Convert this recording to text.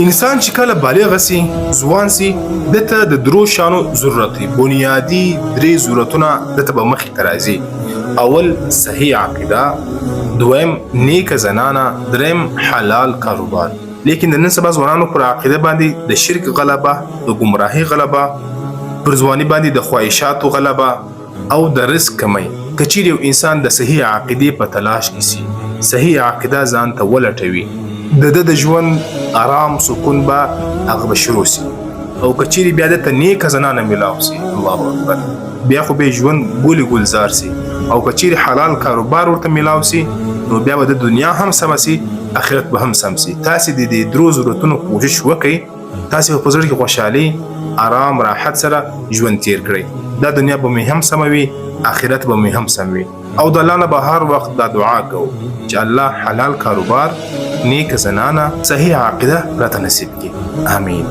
انسان چې کله بالغ سي، ځوان سي، ده ته د درو شیانو ضرورت وي. بنیادي درې ضرورتونه ده ته به مخې ته راځي. اول صحیح عقیده، دویم نیکه زنانه، دریم حلال کاروبار. لیکن د نن سبا ځوانانو پر عقیده باندې د شرک غلبه، د ګمراهۍ غلبه، پر ځواني باندې د خواهشاتو غلبه او د رزق کمی. که چیرې یو انسان د صحیح عقیدې په تلاش کې سي، صحیح عقیده ځان ته ولټوي، د ده د ژوند آرام سکون به هغه به شروع سي. او که چیرې بیا ده ته نیکه زنانه ملاو سي، الله اکبر، بیا خو به ژوند ګل ګلزار سي. او که چیرې حلال کاروبار ورته ملاو سي، نو بیا به د دنیا هم سمه سي، آخرت به هم سم سي. تاسې د دې درو ضرورتونو کوشش وکړئ، تاسې به په زړه کې خوشحالي، آرام، راحت سره ژوند تیر کړئ. دا دنیا به مې هم سمه وي، آخرت به مې هم سم وي. او د الله نه به هر وخت دا دعا کوو چې الله حلال کاروبار، نیکه زنانه، صحیح عقیده راته نصیب کړي. آمین.